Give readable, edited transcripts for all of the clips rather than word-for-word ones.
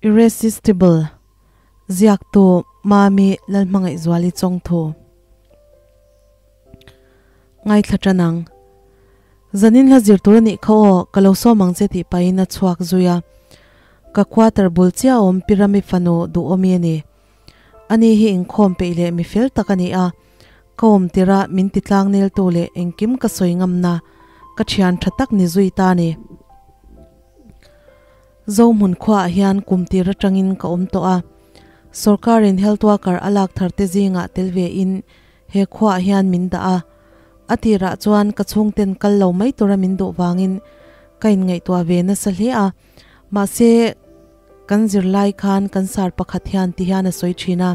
Irresistible, Ziaktu Mami Lalhmangaihzuali Chawngthu. Ngaithla tan ang. Zanin hla zir tur a nih kha aw, ka lo sawm ang che tih pahin a chhuak zui a. Ka quarter bul chiah awm Pirami fanu duhawmi a ni. Ani hi inkhawm peih leh mi fel tak a ni a, ka awm tirh a min ti tlang neltu leh engkim ka sawi ngamna ka thian tha tak ni zui ta a ni. Zohmun khuaah hian kum tir atangin ka awm tawh a, sorkarin health worker a lak thar te zingah tel ve in he khuaah hian min dah a, a tirah chuan ka chhungten kal lo mai tura min duh vangin ka inngaihtuah ve nasa hle a, mahse, Kan zirlai khan kan sar pakhat hian ti hian a sawi thin a,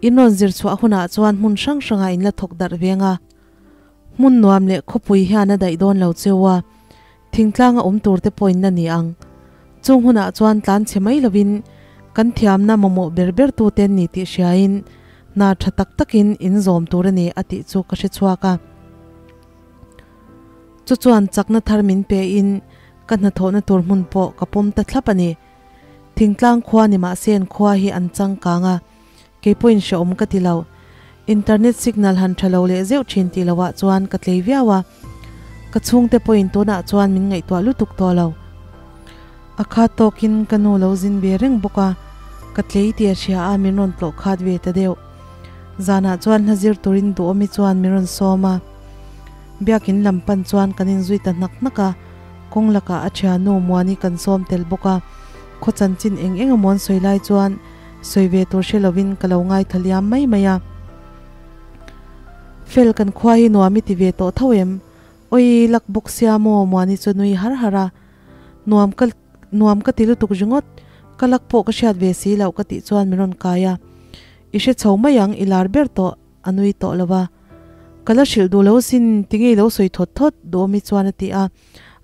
In rawn zir chhuah hunah chuan hmun hrang hrangah in la thawk darh veng a, hmun nuam leh khawpui hian a daih dawn lo cheu a, thingtlanga awm tur te pawhin la ni ang. Chung hunah chuan tlan chhe mai lovin kan thiamna mamawh ber ber tute an ni tih hriain hna tha tak takin in zawm tur a ni a tih chu ka hre chhuak a. Chu chuan chakna thar min pein Ka hnathawhna tur hmun pawh ka pawm ta thlap a ni. Thingtlang khua ni mahse an khua hi an changkang a, kei pawhin hrehawm ka ti lo. Internet signal han tha lo leh zeuh thin tih lohah chuan ka tlei viau a. Ka chhungte pawhin tunah chuan min ngaihtuah lutuk tawh lo. A khat tawkin ka nu lo zin ve reng bawk a, ka tlei tih a hria a min rawn tlawh khat ve ta deuh. Zanah chuan hla zir turin duhawmi chuan min rawn sawm a. Biakin lam pan chuan kan inzui ta hnak hnak a, kawng lakah a thiannu Muani kan sawm tel bawk a, khaw chanchin eng eng emaw an sawi lai chuan sawi ve tur hre lovin ka lo ngaithla liam mai mai a. Fel kan khua hi nuam i ti ve tawh tho em? Awii lak bawk sia maw Muani chu nui har har a, nuam ka nuam ka ti lutuk ringawt, ka lak pawh ka hriat ve si loh ka tih chuan min rawn kai a, i hre chho mai ang i lar ber tawh. A nui tawh lo a. Ka la hrilh duh lo sin, tinge i lo sawi thawt thawt Duhawmi chuan a ti a,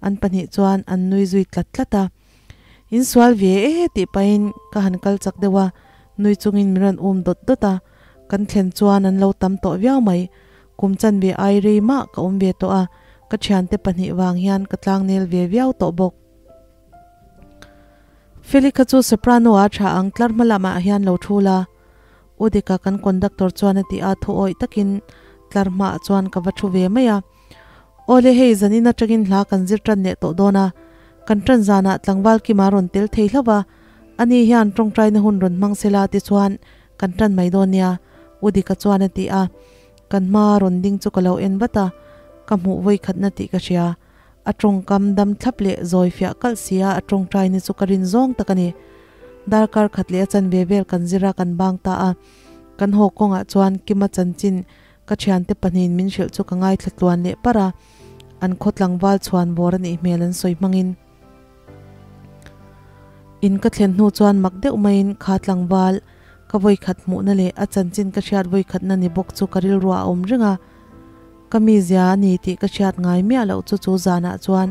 an pahnih chuan an nui zui tlat tlat a. In sual ve e tih pahin ka han kal chak deuh a, nui chungin min rawn um dawt dawt a, kan thlen chuan an lo tam tawh viau mai. Kum chanve ai rei mah ka awm ve tawh a, ka thiante pahnih vang hian ka tlangnel ve viau tawh bawk. Feli kha chu soprano a tha ang tlar hma lamah hian lo thu la. U Dika kan conductor chuan a ti a, thu awih takin tlar hmaah chuan ka va thu ve mai a. Awle hei zanin atangin hla kan zir tan leh tawh dawn a, kan tan zanah tlangval Kima rawn tel thei hlauh a, ani hian tawngtaina hun rawn hmang sela tichuan kan tan mai dawn nia, U Dika chuan a ti a. Kan hma rawn ding chu ka lo en vat a, ka hmuh vawikhatna tih ka hria. A tawngkam dam thlap leh zawi fiah kalh si a, a tawngtaina chu ka rin zawng tak a ni. Darkar khat leh a chanve vel kan zir a, kan bang ta a. Kan haw kawngah chuan Kima chanchin ka thiante pahnihin min hrilh chu ka ngaithla tluan leh parh a, an khaw tlangval chhuan bawr a nih hmel an sawi hmangin. In ka thlen hnu chuan mak deuh maiin kha tlangval ka vawikhat hmuhna leh a chanchin ka hriat vawikhatna ni bawk chu ka rilruah a awm reng a. Ka mizia a ni tih ka hriat ngai miah loh chu chu zanah chuan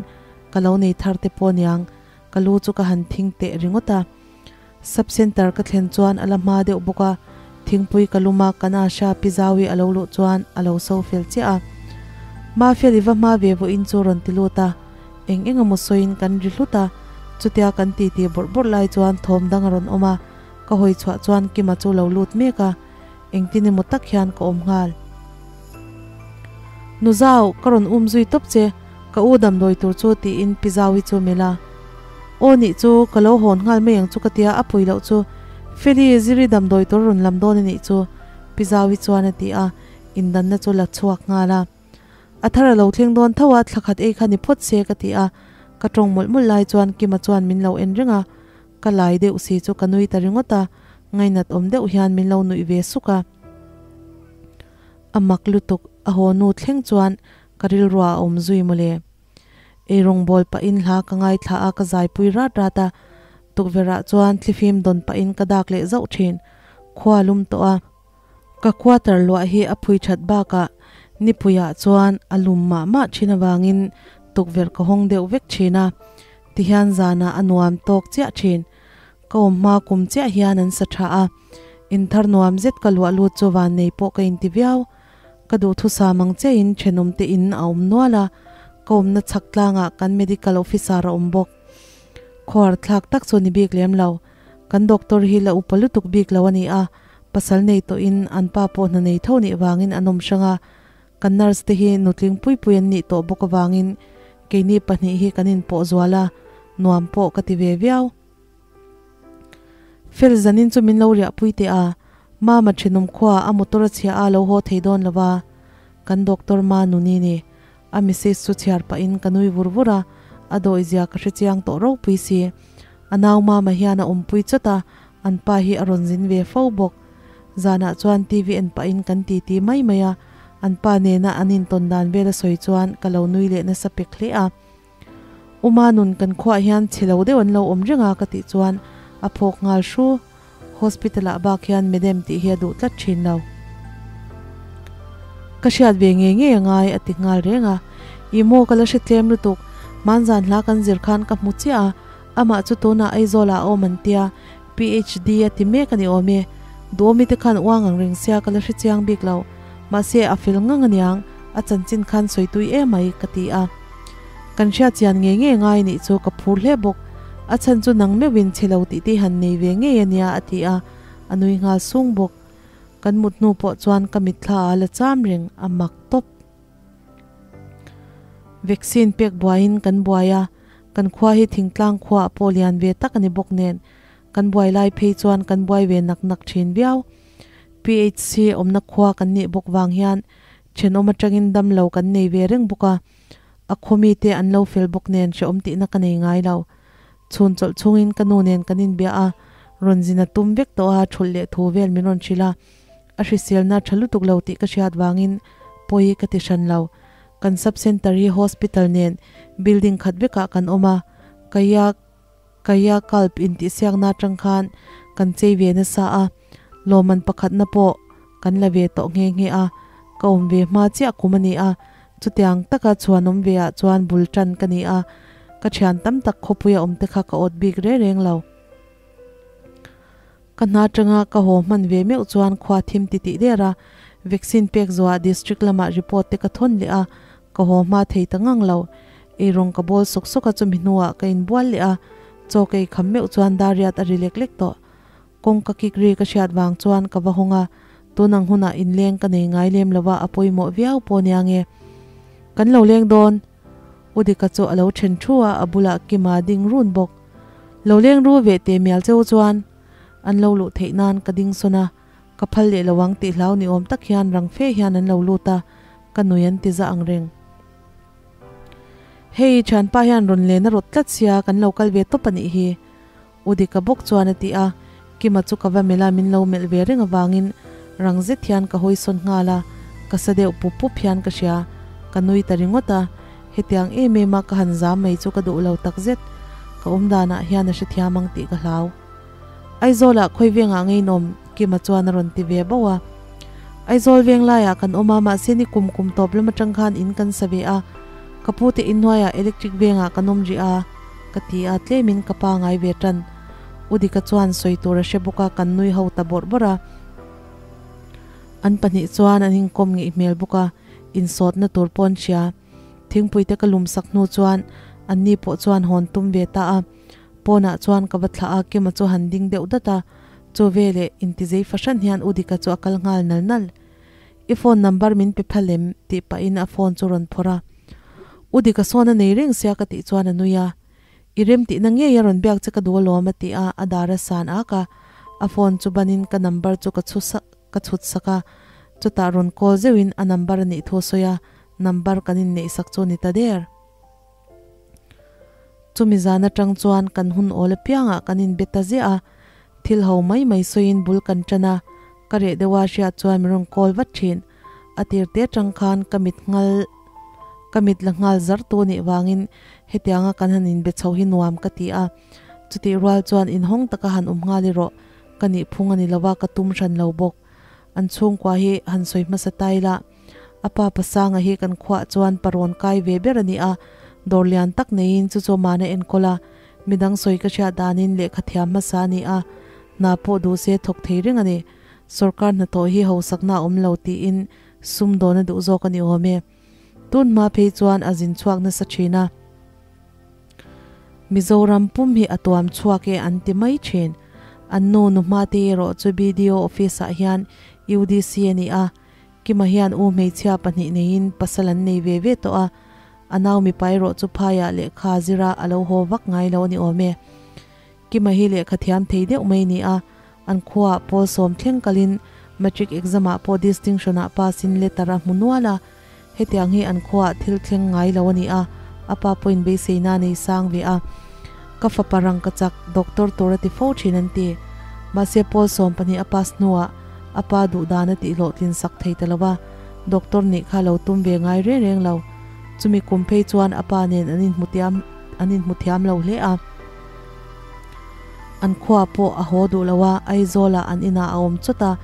ka lo nei thar te pawh niang, ka lu chu ka han thing teh ringawt a. Sub center ka thlen chuan a la hma deuh bawk a, thingpui ka lum a, kan Asha pi Zaui a lo luh chuan a lo so fel chiah a. Mafia i va hma ve vawiin chu rawn ti lut a, eng eng emaw sawiin kan ri hlut a, chutia kan titi bawrh bawrh lai chuan thawm dang a rawn awm a, ka hawi chhuah chuan Kima chu lo lut mek a. Engtin emaw tak hian ka awm nghal. Nu Zau, ka rawn um zui tawp che, ka u damdawi tur chu tiin Pi Zau hi chu melh a. Aw nih chu, ka lo hawn nghal mai ang chu ka tia a pui loh chu. Feli, Ziri damdawi tur rawn lam dawn a nih chu, Pi Zau hi chuan a ti a, indanna chu la chhuak nghal a. A thar a lo thleng dawn tho a, thla khat ei kha ni phawt se ka ti a, ka tawng mawlh mawlh lai chuan Kima chuan min lo en reng a, Ka lai deuh si chu ka nui ta ringawt a, ngainat awm deuh hian min lo nuih ve suk a. A mak lutuk, a haw nu thleng chuan ka rilruah a awm zui mawle. Eirawng bawl pahin hla ka ngaithla a, ka zaipui rat rat a, tukverhah chuan thlifim dawn pahin ka dak leh zauh thin. Khua lum tawh a. Ka quarter luah hi a phui that bakah nipuiah chuan a lum mah mah thin avangin tukverh ka hawng deuh vek thin a, tihian zanah a nuam tawk chiah thin. Ka awm hma kum chiah hian an sa tha a, inthar nuam zet ka luah lut chu vannei pawh ka inti viau. Ka duhthusam ang chiahin thenawmte in a awm nual a, ka awmna chhak tlangah kan medical officer a awm bawk. Khuar thlak tak chu ni bik lem lo. Kan doctor hi la upa lutuk bik lo a ni a, pasal nei tawhin an pa pawh hna nei tho nih vangin an awm hrang a, kan nurse te hi nutling pui pui an nih tawh bawk avangin keini pahnih hi kan inpawh zual a, nuam pawh ka ti ve viau. Fel zanin chu min lo riahpui teh a, Mama thenawm khua a motor a chhia a lo haw thei dawn lo va, kan doctor ma nuni ni. A message chu chhiar pahin ka nui vur vur a, a dawihzia ka hre chiang tawh ropui si. A nau mama hian a awmpui chawt a, an pa hi a rawn zin ve fo bawk. Zanah chuan TV en pahin kan titi mai mai a, an pa nena an intawn dan vel a sawi chuan ka lo nui leh nasa pek hle a. Uma nun kan khuaah hian chhe lo deuh an lo awm reng a ka tih chuan a phawk nghal hru. Hospital ah bak hian madam tih hi a duh tlat thin lo. Ka hriat ve ngei ngei a ngai a ti nghal reng a. Ih maw ka la hre tlem lutuk, hmanzan hla kan zir khan ka hmu chiah a, amah chu tunah Aizawl ah a awm an tia, PHD a ti mek a ni awm e. Duhawmi te khan uang ang reng sia ka la hre chiang bik lo. Mahse a fel ngang aniang, a chanchin khan sawi tui emai ka ti a. Kan hriat chian ngei ngei ngai nih chu ka phur hle bawk. A chhan chu nang meuhin chhe lo tih te han nei ve ngei a nia a ti a, a nui nghal sung bawk. Kan mut hnu pawh chuan ka mitthla a la cham reng, a mak tawp. Vaccine pek buaiin kan buai a, kan khua hi thingtlang khuaah pawh lian ve tak a ni bawk nen, kan buai lai phei chuan kan buai ve nak nak thin viau. PHC awmna khua kan nih bawk vang hian thenawm atangin dam lo kan nei ve reng bawk a, A khawmi te an lo fel bawk nen hrehawm tihna ka nei ngai lo. Chhun chawlh chhungin ka nu nen kan inbia a, rawn zin a tum vek tawh a, thulh leh thu vel min rawn hrilh a. A hriselna tha lutuk lo tih ka hriat vangin pawi ka ti hran lo. Kan sub centre hi hospital nen building khat vekah kan awm a, Kaya Kaya Kalp intihsiakna atang khan kan chei ve nasa a, lawmman pakhatna pawh kan la ve tawh nghe nghe a, ka awm ve hma chiah kum a ni a, chutiang taka chhuan awm ve ah chuan bul tan ka ni a, ka thian tam tak khawpuia awm te kha ka awt bik reng reng lo. Ka hna atanga ka haw hman ve meuh chuan khua thim ti tih der a, vaccine pek zuah district lamah report te ka thawn leh a, ka haw hma thei ta ngang lo. Eirawng ka bawl sawk sawk a chumi hnuah ka inbual leh a, chaw ka eikham meuh chuan dariat a ri lek lek tawh. Kawngka kik ri ka hriat vang chuan ka va hawng a, tun ang hunah inleng ka nei ngai lem lo a, a pawimawh viau pawh nia nge. Kan lo leng dawn. U Dika chu a lo then thu a, a bulah Kima ding run bawk. Lo leng ru ve teh mial cheu chuan an lo luh theih nan ka ding sawn a, ka phal leh lo ang tih hlau ni awm tak hian rang fe hian an lo lut a, ka nui an ti za ang reng. Hei thianpa hian rawn len a rawt tlat sia kan lo kal ve tawp a nih hi. U Dika bawk chuan a ti a, Kima chu ka va melh a, min lo melh ve reng avangin rang zet hian ka hawi sawn nghal a, ka sa deuh pup pup hian ka hria, ka nui ta ringawt a, hetiang em em a ka han zam mai chu ka duh lo tak zet, ka awm danah hian a hrethiam ang tih ka hlau. Aizawlah khawi vengah ngeinawm? Kima chuan a rawn ti ve bauh a. Aizawl veng laiah kan awm a, mahse ni kum kum tawp lam atang khan in kan sa ve a, ka pute inhnuaiah electric vengah kan awm rih a, ka ti a, tlemin ka pa ngai ve tan. U Dika chuan sawi tur a hre bawk a, kan nui ho ta bawrh bawrh a. An pahnih chuan an inkawm ngeih hmel bawk a, insawtna tur pawh an hria. Thingpui te ka lum sak hnu chuan anni pawh chuan hawn tum ve ta a. Pawnah chuan ka va thlah a, Kima chu han ding deuh dat a, chu veleh intizei fahran hian U Dika chu a kal nghal nal nal. I phone number min pe phal em? tih pahin a phone chu rawn phawrh a. U Dika sawn a nei reng sia ka tih chuan a nui a. I rem tihna ngei a rawn biak che ka duh alawm a ti a, a dar a san ak a. A phone chu banin ka number chu ka chhu ka chhut sak a, chutah rawn call zeuhin a number a nih thu a sawi a, number kan inneih sak chu a ni ta der. Chumi zan atang chuan kan hun awl apiangah kan inbe ta ziah a, thil ho mai mai sawiin bul kan tan a, ka reh deuha hriat chuan min rawn call vat thin. A tir te atang khan ka mit nghal ka mit la nghal zar tu anih vangin hetianga kan han inbe chho hi nuam ka ti a, chutih rual chuan inhawng taka han awm nghal erawh ka nih phung a ni lova ka tum hran lo bawk. An chhungkua hi han sawi hmasa ta ila. A pa Pasanga hi kan khuah chuan parawn kai ve ber a ni a, dawr lian tak neiin chu chu mana enkawl a, midang sawi ka hriat danin lehkha thiam hmasa a ni a, hna pawh duh se thawk thei reng a ni. Sorkar hnathawh hi hausakna a awm lo tiin sum dawn a duh zawk a ni awm e. Tun hma phei chuan a zin chhuak nasa thin a. Mizoram pum hi a tuam chhuak e an ti mai thin. An nu nu hmate erawh chu BDO office ah hian UDC a ni a, Kima hian u hmeichhia pahnih neiin pasal an nei ve ve tawh a, a nau mipa erawh chu phaiah lehkha zira a lo haw vak ngai lo a ni awm e. Kima hi lehkha thiam thei deuh mai a ni a, an khuaah pawl sawm thleng kalin matric exam ah pawh distinction ah pass in letter a hmu nual a, hetiang hi an khuaah thil thleng ngai lo a ni a, a pa pawhin beiseina a nei sang ve a, ka fapa rangka chak doctor tur a ti fo thin an ti. Mahse pawl 12 a pass hnuah a pa duh dan a tih hlawhtlin sak thei ta lo va, doctor nih kha lo tum ve ngai reng reng lo. Chumi kum phei chuan a pa nen an inhmutiam an inhmuthiam lo hle a. An khua pawh a haw duh lo a, Aizawlah an inah a awm chawt a,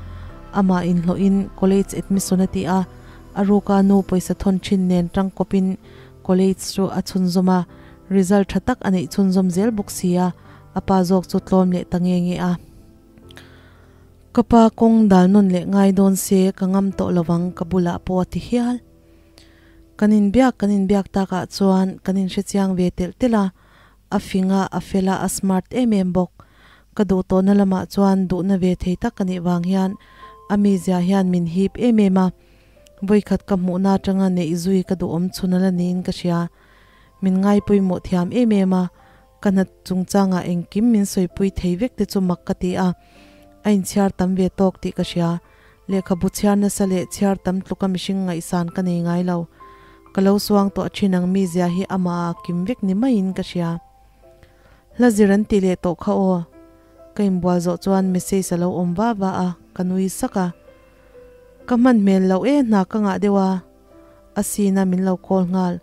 amah inhlawhin college admission a ti a, a ruka nu pawisa thawn thin nen tangkawpin college chu a chhunzawm a, result tha tak a neih chhunzawm zel bawk si a, a pa zawk chu tlawm leh ta nge nge a. Ka pa kawng dal nawn leh ngai dawn se ka ngam tawh lovang ka bulah pawh a ti hial. Kan inbiak kan inbiak takah chuan kan inhrechiang ve telh telh a, A fing a, a fel a, a smart em em bawk. Ka duh tawhna lamah chuan duhna ve thei tak ka nih vang hian a mizia hian min hip em em a. Vawikhat ka hmuhna atanga neih zui ka duhawm chhun ala niin ka hria. Min ngaipawimawh thiam em em a, ka hna chungchangah engkim min sawipui thei vek te chu mak ka ti a. A inchhiar tam ve tawk tih ka hria. Lehkhabu chhiar nasa leh chhiar tam tluka mihring ngaihsan ka nei ngai lo. Ka lo suang tawh thin ang mizia hi amah a kim vek ni maiin ka hria. Hla zir an ti leh tawh kha aw. Ka inbual zawh chuan message a lo awm va va a, ka nui sak a. Ka hman hmel loh e hna ka ngah deuh a. A sin a min lo call nghal.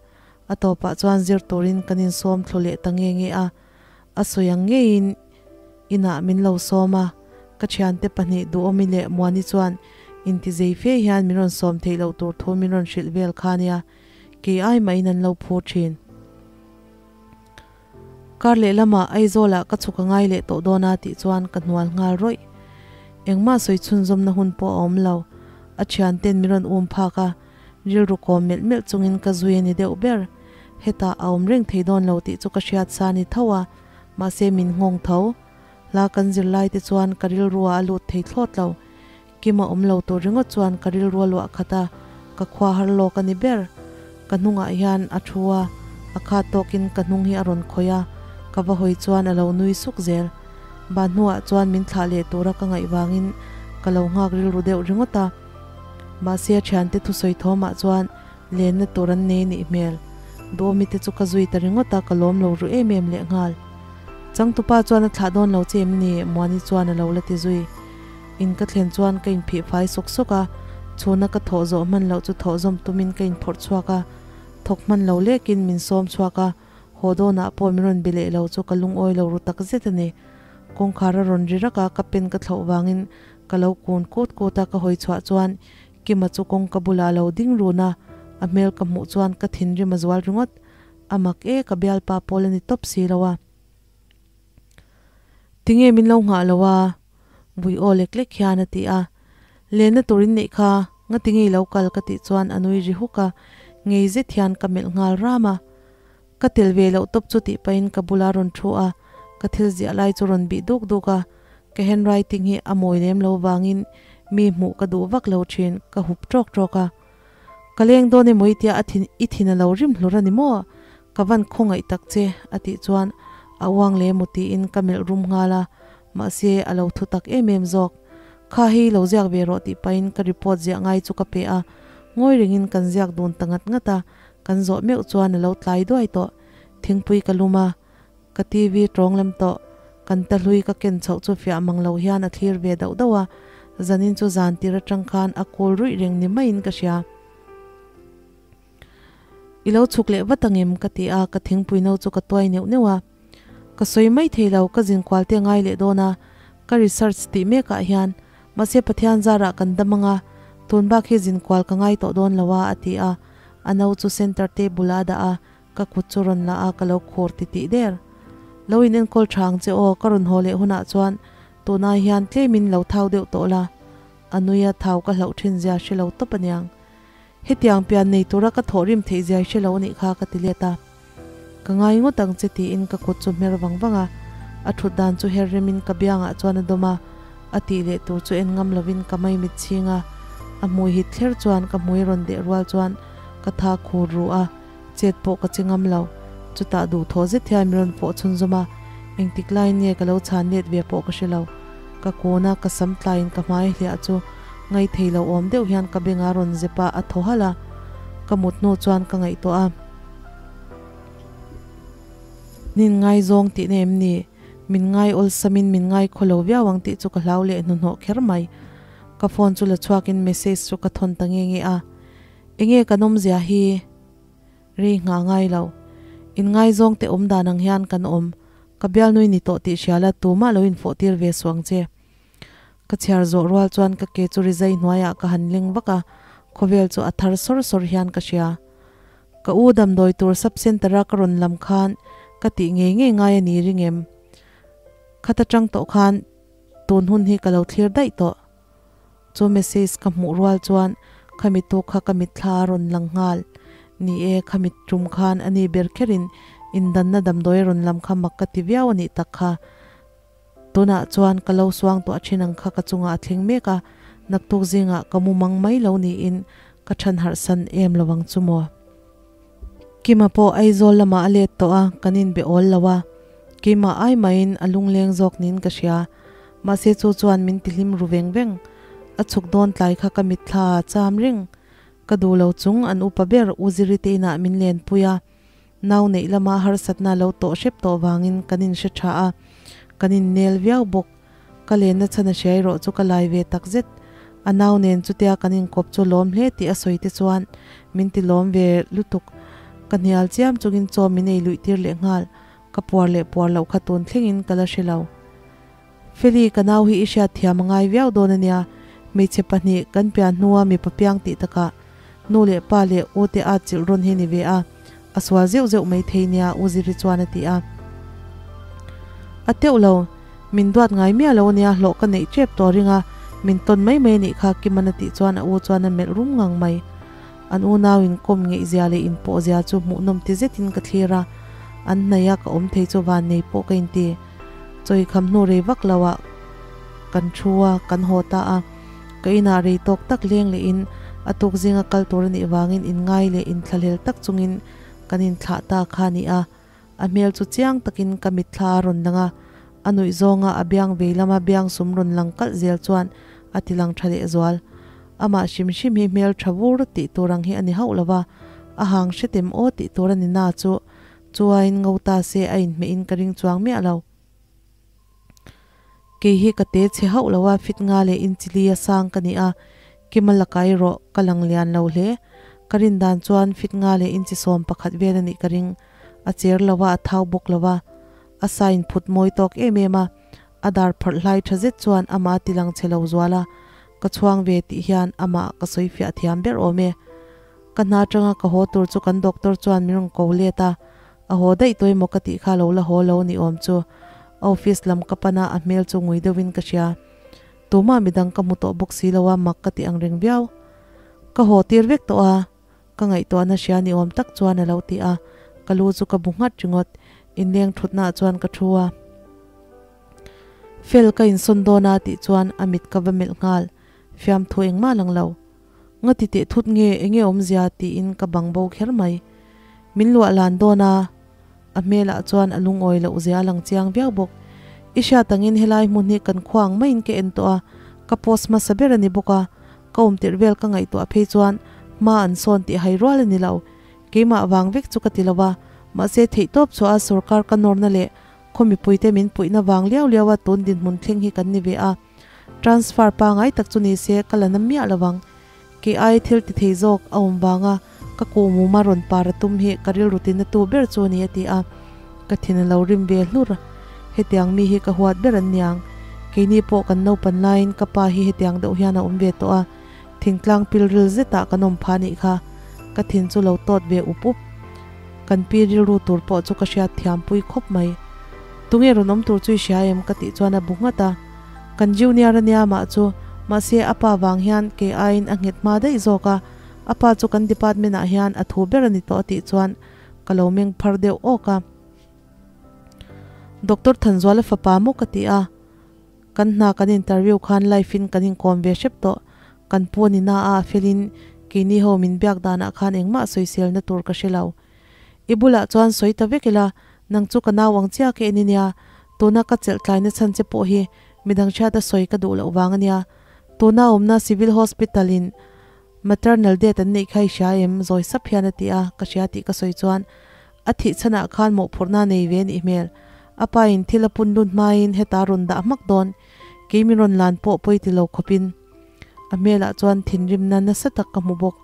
A tawpah chuan zir turin kan insawm thlu leh ta nge nge a. A sawi ang ngeiin inah min lo sawm a, ka thiante pahnih Duhawmi leh Muani chuan intizei fe hian min rawn sawm theih loh tur thu min rawn hrilh vel kha nia, kei ai mahin an lo phur thin. Kar lehlamah Aizawlah ka chhuk a ngai leh tawh dawn a tih chuan ka hnual nghal rawih. Engmah sawi chhunzawmna hun pawh a awm lo. A thianten min rawn um phak a, Rilru kawm melh melh chungin ka zui a ni deuh ber. Hetah a awm reng thei dawn lo tih chu ka hriat sa ni tho a, mahse min nghawng tho. Hla kan zir lai te chuan ka rilrua a lut thei thlawt lo. Kima awm lo tur ringawt chuan ka rilrua luah khat a, ka khua har lawk a ni ber. Ka hnungah hian a thu a, a khat tawkin ka hnung hi a rawn khawih a, ka va hawi chuan a lo nui suk zel. Ban hnuah chuan min thlah leh tura ka ngaih vangin ka lo nghak rilru deuh ringawt a. Mahse a thiante thusawi thawmah chuan lenna tur an nei nih hmel. Duhawmi te chu ka zui ta ringawt a, ka lawm lo ru em em lehnghal. Changtupa chuan a thlah dawn lo che em ni? Muani chuan a lo la ti zui. In ka thlen chuan ka inphih fai sawk sawk a, chhuna ka thawh zawh hman loh chu thawh zawm tumin ka inphawrh chhuak a, thawk hman lo lekin min sawm chhuak a, haw dawnah pawh min rawn be leh lo chu ka lungawi lo ru tak zet a ni. Kawngkhar a rawn ri rak a, ka pen ka thlauh vangin Ka lo kun kut kut a, ka hawi chhuah chuan Kima chu kawngka bulah a lo ding run a, a hmel ka hmuh chuan ka thinrim a zual ringawt. A mak e, ka bialpa pawl a ni tawp si lo a. Tinge min lo nghah lo a? Vui aw lek lek hian a ti a. Lenna tur in neih kha, ngatinge i lo kal ka tih chuan a nui ri huk a, ngei zet hian ka melh nghal ram a. Ka tel ve loh tawp chu tih pahin ka bula rawn thu a, ka thil ziah lai chu rawn bih duk duk a, ka handwriting hi a mawi lem lo vangin mi hmuh ka duh vak lo thin, ka hup tawk tawk a. Ka leng dawn emaw i tia a thin i thin a lo rim hlur a ni maw? Ka van khawngaih tak che a tih chuan a uang leh emaw tiin ka melh rum nghal a, mahse a lo thu tak em em zawk. Kha hei lo ziak ve rawh tih pahin ka report ziah ngai chu ka pe a, ngawi rengin kan ziak dun ta ngat ngat a, Kan zawh meuh chuan a lo tlai duai tawh. Thingpui ka lum a, ka TV tawng lem tawh. Kan ta hlui ka ken chhoh chu fiah mang lo hian a thlir ve dauh dauh a, zanin chu zan tir atang khan a kul ruih reng ni maiin ka hria. I lo chhuk leh vat angem? ka ti a, ka thingpui no chu ka tuai neuh neuh a. Ka sawi mai thei lo, ka zin kual te ngai leh dawn a, ka research tih mekah hian mahse Pathian zarah kan dam anga, tun bak hi zin kual ka ngai tawh dawn lo a, a ti a, a no chu center table ah a dah a, ka kut chu rawn la a, ka lo khur ti tih der. Lo in enkawl tha ang che aw, ka rawn haw leh hunah chuan tunai hian tlemin lo thau deuh tawh la, a nui a, thau ka hlauh thin zia hre lo tawp aniang. Hetiang pian nei tura ka thawhrim theih zia i hre lo anih kha ka ti let a. Ka ngai ngawt ang che tiin ka kut chu hmer vang vang a, a thut dan chu her remin ka biangah chuan a dawm a, a tih leh tur chu en ngam lovin ka maimit chhing a, a hmui hit thler chuan ka hmui rawn deh rual chuan ka tha khur ru a, chet pawh ka che ngam lo. Chutah duhthawh zet hian min rawn fawh chhunzawm a, engtik laiin nge ka lo chhan let ve pawh ka hre lo. Ka kun a, ka sam tlaiin ka hmai hliah chu ngaithei lo awm deuh hian ka bengah rawn zep a, a thaw halh a. Ka mut hnu chuan ka ngaihtuah a. Nin ngaizawng tihna em ni? Min ngai awlsamin min ngai khaw lo viau ang tih chu ka hlau leh hnuhnawh kher mai. Ka phone chu la chhuakin message chu ka thawn ta nge nge a. Enge kan awmzia hi? Rei nghah ngai lo. Inngaizawng te awm dan ang hian kan awm. Ka bialnui ni tawh tih hria la tumah lo infawh tir ve suh ang che. Ka chhiar zawh rual chuan ka ke chu rizai hnuaiah ka han leng vak a, khawvel chu a thar sawr sawr hian ka hria. Ka u damdawi tur sub centre a ka rawn lam khan ka tih ngei ngei ngai a ni ring em? Khat atang tawh khan tun hun hi ka lo thlir daih tawh. Chu message ka hmuh rual chuan khami tu kha ka mitthla a rawn lang nghal. Ni e, khami tum khan a ni ber kherin indanna damdawi a rawn lam kha mak ka ti viau a nih tak kha. Tunah chuan ka lo suang tuah thin ang kha ka chungah a thleng mek a, naktuk zingah ka mu mang mai lo niin ka than harh san em lo ang chu maw. Kima pawh Aizawl lamah a let tawh a, kan inbe awl lo a. Keimah ai mahin a lungleng zawk niin ka hria. Mahse chu chuan min tihlim ru veng veng. A chhuk dawn tlai kha ka mitthla a cham reng. Ka duh lo chung an upa ber U Ziri te inah min lenpui a. Nau neih lama harsatna lo tawh hrep tawh vangin kan inhre tha a, kan innel viau bawk. Ka lenna chhan a hria erawh chu ka lai ve tak zet. A nau nen chutia kan inkawp chu lawm hle tih a sawi te chuan min ti lawm ve lutuk. Ka hnial chiam chungin chaw min ei luih tir leh nghal. Ka puar leh puar loh kha tun thlengin ka la hre lo. Feli, ka nau hi i hriat thiam a ngai viau dawn a nia. Hmeichhe pahnih kan pian hnua mipa piang tih takah nu leh pa leh u te at chilh rawn hi ni ve a, a sual zeuh zeuh mai thei nia U Ziri chuan a ti a. A teuh lo, min duat ngai miah lo ania hlawh ka neih tep tawh ring a, min tawn mai mai anih kha Kiman a tih chuan a u chuan a melh rum ngang mai. An unau inkawm ngeihzia leh inpawhzia chu hmuhnawm ti zetin ka thlir a, an hnaih a ka awm thei chu vannei pawh ka inti. Chawi kham hnu rei vak lo ah kan thu a, kan haw ta a. Ka inah rei tawk tak leng leh in a tuk zinga kal tur a nih vangin inngai leh inthlahlel tak chungin kan inthlah ta kha a ni a. A hmel chu chiang takin ka mitthla a rawn lang a, a nuih zawnga a biang vei lama biang sum rawn lang kalh zel chuan a ti lang tha leh zual. Amah hrim hrim hi hmel tha vur tih tur ang hi a ni hauh lo va, a hang hretem aw tih tur a ni na chu Chuain ngo ta se a inhmeh in ka ring chuang miah lo. Kei hi ka te chhe hauh lo a, fit nga leh inchili a sang ka ni a, Kima laka erawh ka lang lian lo hle. Ka rin dan chuan fit nga leh inchi 11 vel a nih ka ring. A cher lo a, a thau bawk lo a. A sa inphut mawi tawk em em a, a dar pharh hlai tha zet chuan amah a ti lang chhe lo zual a, ka chhuang ve tih hian amah ka sawi fiah thiam ber awm e. Ka hna atanga ka haw tur chu kan doctor chuan min rawn ko let a, a haw daih tawh emaw ka tih kha lo la haw lo ni awm chu. A office lam ka pan a, a hmel chu ngui deuhin ka hria. Tumah midang ka hmu tawh bawk si lo a, mak ka ti ang reng viau. Ka haw tir vek tawh a, ka ngaihtuahna hria ni awm tak chuan a lo ti a, ka lu chu ka bu nghat ringawt. Inleng thutnaah chuan ka thu a. Fel ka insawn dawn a tih chuan a mit ka va melh nghal, fiamthu engmah lang lo. Nga ti teh thut nge enge awmzia tiin ka bang bo kher mai. Min luah lan dawn a, a hmelah chuan a lungawi loh zia a lang chiang viau bawk. I hriat angin helai hmun hi kan khua ang maiin ka en tawh a, ka post hmasa ber a ni bawk a, ka awm tirh vel ka ngaihtuah phei chuan hma an sawn tih hai rual a ni lo. Keimah vang vek chu ka ti lo a, mahse theihtawp chhuah a sorkar ka nawrna leh khaw mipuite min puihna vang liau liau a tun dinhmun thleng hi kan ni ve a. Transfer pangai tak chu ni se ka la na miah lo ang. Kei ai thil ti thei zawk a awm vanga ka kuh muma rawn par a tum hi ka rilru tina tu ber chu a ni a ti a. Ka thin a lo rim ve hlur. Hetiang mi hi ka huat ber an niang. Keini pawh kan naupan laiin ka pa hi hetiang deuh hian a awm ve tawh a. Thingtlang pilril zetah kan awm pha nih kha. Ka thin chu lo tawt ve up up. Kan pi rilru tur pawh chu ka hriat thiam pui khawp mai. Tunge rawn awm tur chu i hria em? Ka tih chuan a bu nghat a. Kan junior a nia mah chu, mahse a pa vang hian kei aiin a nghet hma daih zawk a, a pa chu kan department ah hian a thu ber a ni tawh a tih chuan ka lo meng phar deuh awk a. Doctor Thanzuala fapa maw ka ti a, kan hna kan interview khan live in kan inkawm ve hrep tawh, kan pu a ni na a, a felin keini ho min biak danah khan engmah sawiselna tur ka hre lo. I bulah chuan sawi ta vek ila, nang chu ka nau ang chiah ka en i nia, tuna ka chelh tlaina chhan che pawh hi midang hriata sawi ka duh loh vang a nia. Tuna awmna Civil Hospital in Maternal death an neih kha i hria em? Zawi sap hian a ti a, ka hria tih ka sawi chuan a thih chhanah khan mawhphurhna a nei ve a nih hmel. A pa in thil a pun lut hmain heta a rawn dah hmak dawn, kei min rawn lan pawh pawi ti lo khawpin a hmelah chuan thinrimna nasa tak ka hmu bawk.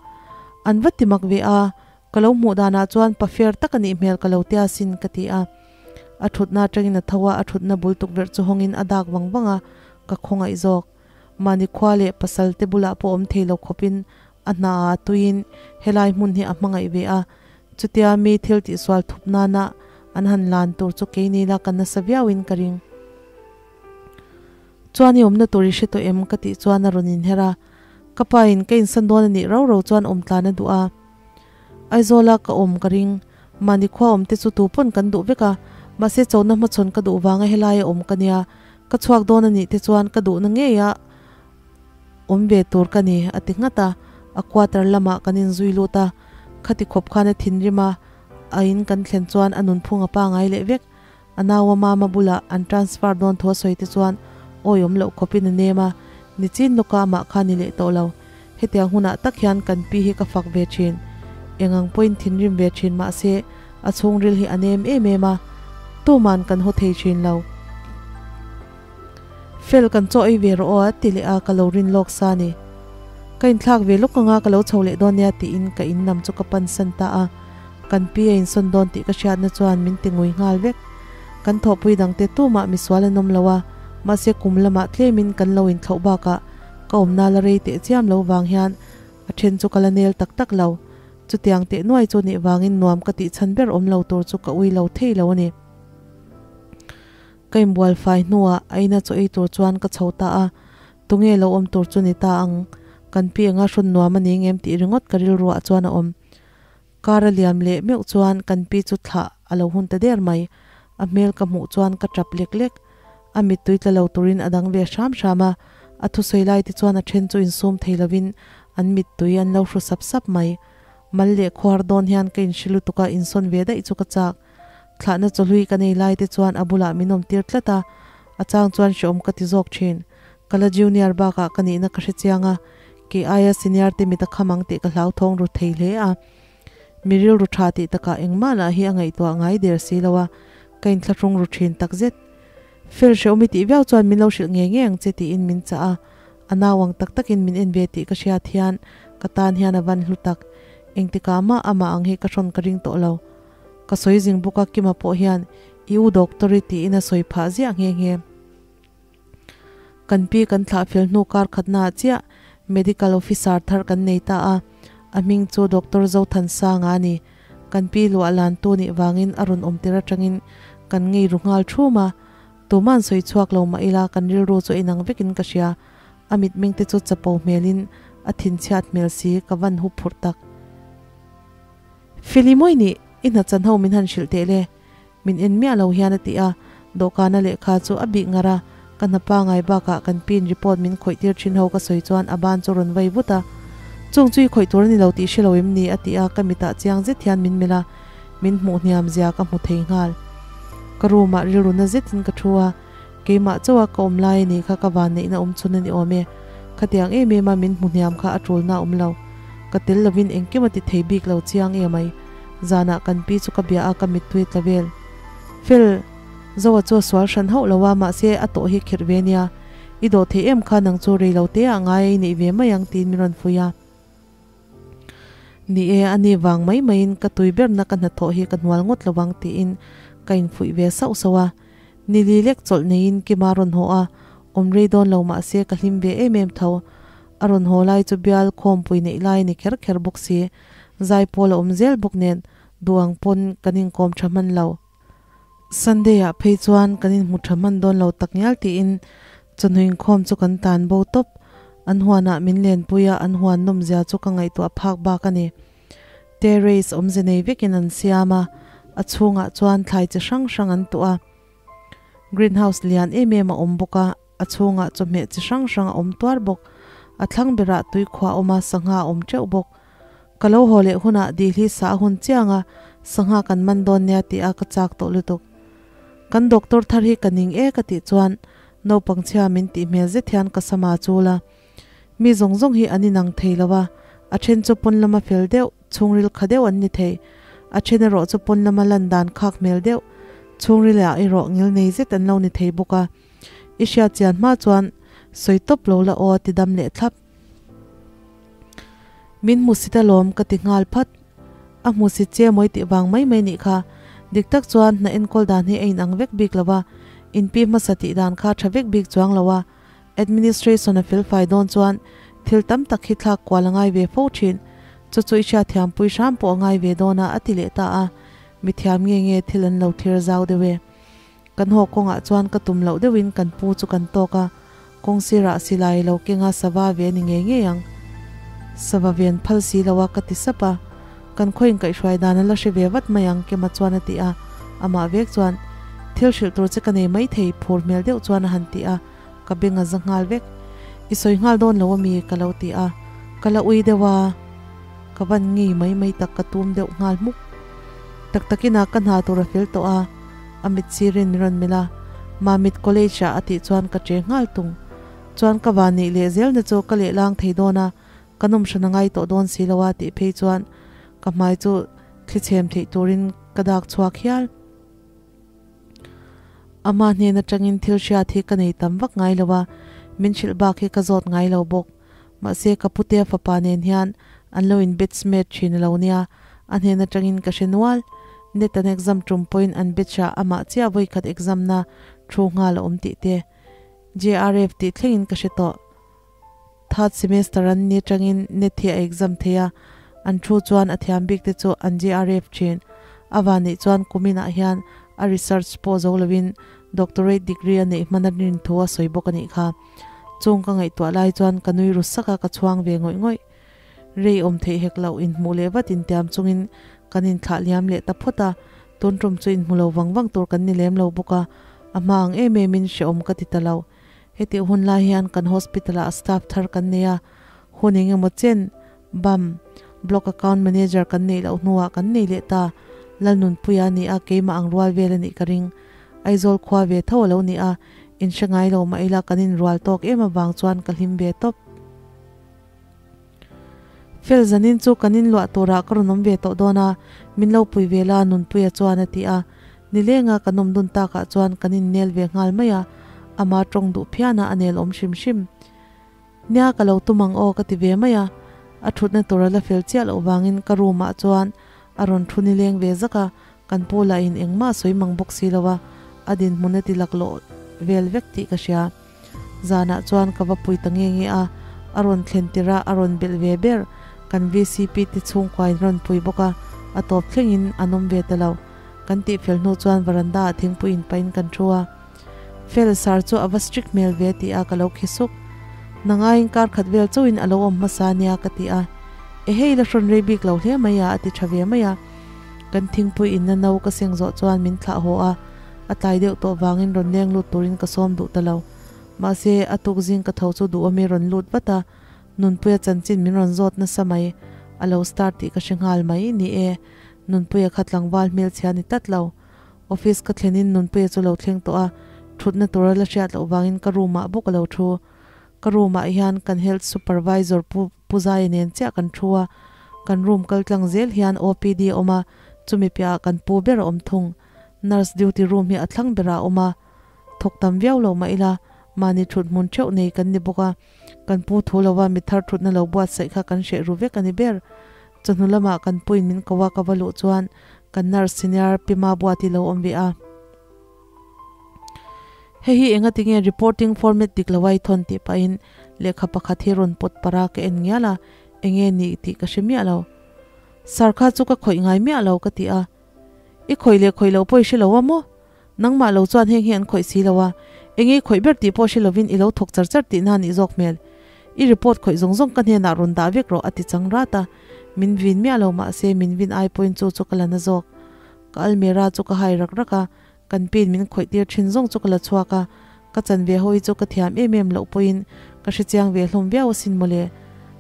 An va ti mak ve a, ka lo hmuh danah chuan pa fair tak a nih hmel ka lo tia sin ka ti a. A thutna atangin a tho a, a thutna bul tukverh chu hawngin a dak vang vang a, ka khawngaih zawk. Mahni khua leh pasal te bulah pawh awm thei lo khawpin a hna ah tuiin helai hmun hi a hmangaih ve a, chutia mi thil tihsual thup nana an han lan tur chu keini la ka nasa viauin ka ring. Chuan i awmna tur i hre tawh em? ka tih chuan a rawn inher a, ka pa in ka insan dawn a nih rau rau chuan awm tlan a duh a, Aizawla ka awm ka ring, mahni khua awm te chu tu pawn kan duh vek a, mahse chona hmachhawn ka duh vanga helaia awm ka nia, ka chhuak dawn a nih te chuan ka duhna ngeia awm ve tur ka ni a ti nghat a, a quarter lamah kan inzui lut a, khati khawp khan a thinrim a, a in kan thlen chuan a nunphung a pangai leh vek, a naua mama bulah an transfer dawn thu a sawi te chuan awiawm loh khawpin a nem a, nichin lawka amah kha ni leh tawh lo. Hetiang hunah tak hian kan pi hi ka fak ve thin. Eng ang pawhin thinrim ve thin mah se a chhungril hi a nem em em a, tuman kan haw thei thin lo. Fel kan chaw ei ve rawh aw a ti leh a, ka lo rin lawk sa ni. Ka inthlak ve lawk anga ka lo chho leh dawn nia tiin ka in lam chu ka pan san ta a, kan pi a insawn dawn tih ka hriatna chuan min ti ngui nghal vek. Kan thawhpui dangte tumah misual an awm lo a, mahse kum lamah tlemin kan lo inthlauh bakah Ka awmna la rei teh chiam lo vang hian a then chu ka la nel tak tak lo. Chutiang teh nuai chu nih vangin nuam ka tih chhan ber awm lo tur chu ka ui lo thei lo a ni. Ka inbual fai hnuah a ina chaw ei tur chuan ka chho ta a, tunge lo awm tur chu ni ta ang, kan pi anga hrawn nuam a ni ngem tih ringawt ka rilruah chuan a awm. Kar a liam leh meuh chuan kan pi chu thlah a lo hun ta der mai. A hmel ka hmuh chuan ka tap lek lek. A mittui tla lo turin a dang ve hram hram a, a thusawi lai te chuan a then chu insum thei lovin an mittui an lo hru sap sap mai. Mal leh khuar dawn hian ka inhre lutuk a, insawn ve daih chu ka chak. Thlahna chawhlui ka nei lai te chuan a bulah min awm tir tlat a, a chang chuan hreawm ka ti zawk thin. Ka la junior bakah ka nihna ka hre chiang a, kei aia senior te mit a kham ang tih ka hlauthawng ru thei hle a. Mi rilru tha tih takah engmah lah hi a ngaihtuah ngai der si lo a, ka inthlahrung ru thin takzet. Fel hreawm i tih viau chuan min lo hrilh ngei ngei ang che tiin min chah a, a nau ang tak takin min en ve tih ka hriat hian ka tan hian a van hlu tak. Engtikah mah amah ang hi ka hrawn ka ring tawh lo. Ka sawi zing bawk a Kima pawh hian i u doctor i tiin a sawi phah ziah nghe nghe. Kan pi kan thlah fel hnu kar khatnaah chiah Medical Officer thar kan nei ta a, a hming chu Doctor Zothansanga a ni. Kan pi luah lantu nih vangin a rawn awm tir atangin kan ngei ru nghal thum a, tuma'n sawi chhuak lo mah ila kan rilru chu inang vekin ka hria. A mitmeng te chu chapo hmelin a thinchhiat hmel si ka van hup phurh tak. Feli mawi nih, i hna chan ho min han hrilh teh le. Min en miah lo hian a ti a, dawhkana lehkha chu a bih ngar a, ka hna pangai bakah kan pin report min khawih tir thin ho ka sawi chuan a ban chu rawn vai vut a, Chung chu i khawih tur a ni lo tih hre lo em ni? a ti a, ka mitah chiang zet hian min melh a, min hmuh hniam zia ka hmu thei nghal. Ka room ah rilru na zetin ka thu a, keimah chauha ka awm lai a nih kha ka vanneihna awm chhun a ni awm e, khatiang em em a min hmu hniam kha a tulna a awm lo, ka tel lovin engkim a ti thei bik lo chiang emai. Zanah kan pi chu ka bia a, ka mittui tla vel. Fel, Zoa chu a sual hran hauh lo a, mahse a tawh hi khirh ve nia. I dawh thei em kha nang chu rei lo te ah ngai a i neih ve mai ang tiin min rawn fuih a. Ni e, a ni vang mai maiin ka tui berna ka hnathawh hi ka hnual ngawt lo ang tiin ka infuih ve sauh sauh a. Nili lek chawlh neiin Kima rawn haw a, awm rei dawn lo mahse ka hlim ve em em tho. A rawn haw lai chu bial khawmpui neih lai a ni kher kher bawk si. Zai pawl a awm zel bawk nen duh ang pawn kan inkawm tha hman lo. Sunday ah phei chuan kan inhmu tha hman dawn lo tak ngial tiin chawhnu inkhawm chu kan tan bo tawp. An huanah min lenpui a, an huan nawm zia chu ka ngaihtuah phak bak a ni. Terrace awmze nei vekin an siam a, a chhungah chuan thlai chi hrang hrang an tuah a. Greenhouse lian em em a awm bawk a, a chhungah chawhmeh chi hrang hrang a awm tuar bawk. A thlang berah tuikhua a awm a, sangha a awm teuh bawk. Ka lo haw leh hunah dihli sa a hun chiang a, sangha kan man dawn nia tih a ka chak tawh lutuk. Kan doctor thar hi ka ning e ka tih chuan naupang chhia min tih hmel zet hian ka sama chul a. Mi zawng zawng hi an inang thei lo a, a then chu pawn lama fel deuh, chhungril kha deuh an ni thei. A then erawh chu pawn lama lan dan khak hmel deuh, chhungril ah erawh ngil nei zet an lo ni thei bawk a. I hriat chian hma chuan sawi tawp lo la aw ti dam leh thlap. Min hmusit alawm ka ti nghal phat. A hmusit che mawi tih vang mai mai nih kha. Dik tak chuan hna enkawl dan hi a inang vek bik lo a, inpi hmasa tih dan kha tha vek bik chuang lo a. Administration a felfai dawn chuan thil tam tak hi thlak kual a ngai ve fo thin. Chu chu i hriatthiampui hram pawh a ngai ve dawn a, a ti leh ta a. Mithiam nge nge thil an lo thlir zau deuh e. Kan haw kawngah chuan ka tum loh deuhin kan pu chu kan tawk a, kawng sirah silai lo kenga sava ve ni ngei ngei ang. Sava ven phal si lo a ka ti sap a, kan khawiin kaihhruai dan a la hre ve vat mai ang Kema chuan a ti a, amah vek chuan thil hrilh tur che ka nei maithei phur hmel deuh chuan a han ti a, ka beng a za nghal vek. I sawi nghal dawn lo ami ka lo ti a, ka la ui deuh a, ka van ngei mai mai tak ka tum deuh nghal hmuk. Tak takin a ka hna tur a fel tawh a. A mit sirin min rawn melh a, Mamit College ah a tih chuan ka che nghal tung. Chuan ka van neih leh zel na chu ka leh lang thei dawn a, ka nawm hran a ngai tawh dawn si lo a tih phei chuan ka hmai chu thli chhem theih turin ka dak chhuak hial. Ama hnen atangin thil hriat hi ka nei tam vak ngai lo a, min hrilh bak hi ka zawt ngai lo bawk. Mahse ka putea fapa nen hian an lo in batchmate thin a lo nia, a hnen atangin ka hre nual. Net an exam tum pawhin an batch ah amah chiah vawikhat exam na thu nghal a awm tih te JRF tih thlengin ka hre tawh. Third semester an ni atangin net hi a exam thei a, an thu chuan a thiam bik te chu an JRF thin. A van neih chuan kumin ah hian a research pawh zo lovin doctorate degree a neih hman a rin thu a sawi bawk a nih kha. Chung ka ngaihtuah lai chuan ka nui ru sak a, ka chhuang ve ngawih ngawih. Rei awm theih hek loh inhmuh leh vat intiam chungin kan inthlah liam leh ta phawt a, tun tum chu inhmu lo vang vang tur kan ni lem lo bawk a, a hma ang em emin hrehawm ka ti ta lo. Hetih hun lai hian kan hospital ah staff thar kan nei a, hun eng emaw chen bam, Block Account Manager kan neih loh hnuah kan nei leh ta, Lalnunpuia a ni a, keimah ang rual vel a nih ka ring. Aizawl khua ve tho a lo ni a, in hre ngai lo mah ila kan inrual tawk em avang chuan ka hlim ve tawp. Fel zanin chu kan inluah turah ka rawn awm ve tawh dawn a, min lo pui ve la Nunpuia chuan a ti a. Nilenga kan awm dun takah chuan kan innel ve nghal mai a, ama tawng duh phian a a nel awm hrim hrim. Nia ka lo tum ang aw ka ti ve mai a, a thutna tur a la fel chiah loh vangin ka room ah chuan a rawn thu nileng ve zak a, kan pu lahin engmah a sawi mang bawk si lo a, a dinhmun a ti laklawh vel vek tih ka hria. Zanah chuan ka va pui ta nge nge a, a rawn thlen tirh a, a rawn belh ve ber. Kan vcp te chhungkuain rawn pui bawk a, a tawp thlengin an awm ve ta lo. Kan tihfel hnu chuan varanda ah thingpui in pahin kan thu a. Fel sar chu a va strict hmel ve ti a ka lo khi suk. Nangaiin kar khat vel chauhin a lo awm hmasa nia ka ti a. Ehei la hrawn rei bik lo hle mai a a ti tha ve mai a. Kan thingpui inna no ka seng zawh chuan min thlah haw a, a tlai deuh tawh vangin rawn leng lut turin ka sawm duh ta lo. Mahse, a tuk zing ka tho chu duhawmi rawn lut vat a, Nunpuia chanchin min rawn zawt nasa mai. A lo start tih ka hre nghal mai. Ni e, Nunpuia kha tlangval hmelchhia ni tlat lo. Office ka thlenin Nunpuia chu lo thleng tawh a, thutna tura la hriat loh vangin ka room ah bawk a lo thu. Ka room ah hian kan health supervisor Pu Puzaia nen chiah kan thu a, kan room kal tlang zel hian OPD a awm a, chumi piahah kan pu ber a awm thung. Nurse duty room hi a thlang berah a awm a, thawk tam viau lo mah ila mahni thut hmun theuh nei kan ni bawk a, kan pu thu lova mi thar thutna lo buatsaih kha kan hreh ru vek a ni ber. Chawhnu lamah kan puin min ko a ka va luh chuan kan nurse senior Pi Mabuati lo awm ve a. Hei hi enga tinge reporting format dik lo a i thawn tih pahin lehkha pakhat hi rawn pawt para ka en ngial a, enge nih tih ka hre miah lo. Sir kha chu ka khawih ngai miah lo ka ti a. I khawih leh khawih loh pawh i hre lo a maw? Nangmah lo chuan heng hi an khawih si lo a, enge i khawih ber tih pawh hre lovin i lo thawk char char tihna a nih zawk hmel. I report khawih zawng zawng ka hnenah rawn dah vek rawh a ti chang rat a. Min vin miah lo mah se min vin ai pawhin chu chu ka la na zawk. Ka almirah chu ka hai rak rak a, kan pin min khawih tir thin zawng chu ka la chhuak a, ka chan ve ho hi chu ka thiam em em loh pawhin ka hrechiang ve hlawm viau asin mawle.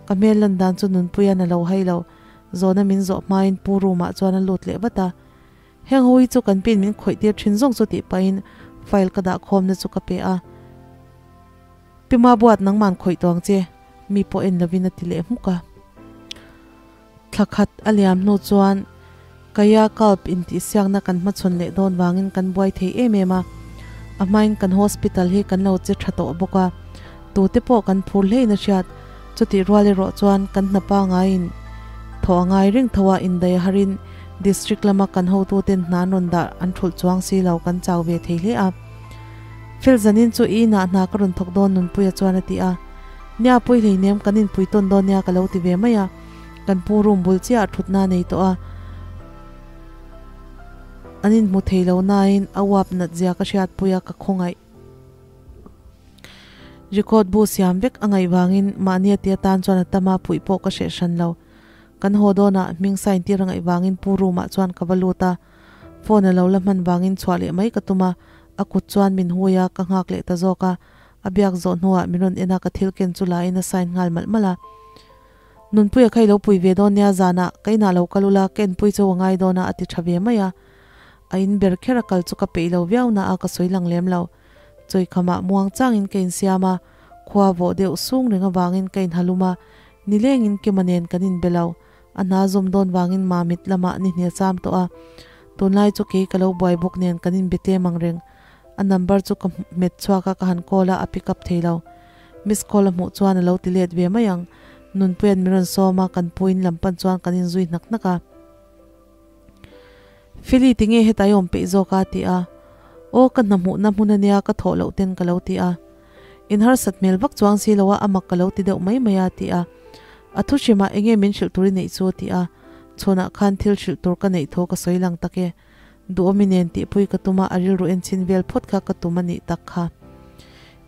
Ka hmel lan dan chu Nunpuia'n a lo hai lo, zawhna min zawh hmain pu room ah chuan a lut leh vat a. Heng ho hi chu kan pin min khawih tir thin zawng chu tih pahin file ka dah khawmna chu ka pe a. Pi Mabuat nangman khawih tawh ang che, mi pawh en lovin a ti leh hmuk a. Thla khat a liam hnu chuan Kaya Kalp intihsiakna kan hmachhawn leh dawn vangin kan buai thei em em a. A hmain kan hospital hi kan lo che tha tawh bawk a, tute pawh kan phur hlein a hriat. Chutih rual erawh chuan kan hna pangaiin thaw a ngai reng tho a, indaih a harin district lama kan hotuten hna an rawn dah an thulh chuang si lo kan chau ve thei hle a. Fel zanin chu i inah hna ka rawn thawk dawn Nunpuia chuan a ti a. Nia pawi hleinem kan inpui tawn dawn nia ka lo ti ve mai a. Kan pu room bul chiah ah thutna a nei tawh a. An inhmu thei lo nain a uap nat zia ka hriatpui a ka khawngaih. Record bu siam vek a ngaih vangin mahni a ti atan chuan a tam a puih pawh ka hreh hran lo. Kan haw dawnah hming sign tir a ngaih vangin pu room ah chuan ka va lut a. Phone a lo la hman vangin chhuah leh mai ka tum a, a kut chuan min hui a, ka nghak leh ta zawk a. A biak zawh hnuah min rawn en a, ka thil ken chu la in a sign nghal malh malh a. Nunpuia kha i lo pui ve dawn nia, zanah ka inah lo kal ula, ka enpui chauh a ngai dawn a, a ti tha ve mai a. A in ber kher a kal chu ka peih lo viau na a, ka sawi lang lem lo. Chawikhamah muang changin ka insiam a, khua vawh deuh sung reng avangin ka inhalum a, nilengin Kima nen kan inbe lo. A hna zawm dawn vangin Mamit lamah ni hne cham tawh a, tunlai chu kei ka lo buai bawk nen kan inbe tlem ang reng. A number chu ka hmet chhuak a, ka han call a, a pick up thei lo. Miss call a hmuh chuan a lo ti let ve mai ang. Nunpuia'n min rawn sawm a, kan pu in lam pan chuan kan inzui hnak hnak a. Feli tinge heta i awm peih zawk a? ti a. Aw ka hna hmuhna hmun ania ka thawh loh ten ka lo ti a. In harsat hmel vak chuang si lo a, a mak ka lo ti deuh mai mai a ti a. A thu hrimah enge min hrilh tur i neih chu ti a. Chhunah khan thil hrilh tur ka neih tho ka sawi lang tak e. Duhawmi nen tihpui ka tum a, a rilru enchin vel phawt kha ka tum a nih tak kha.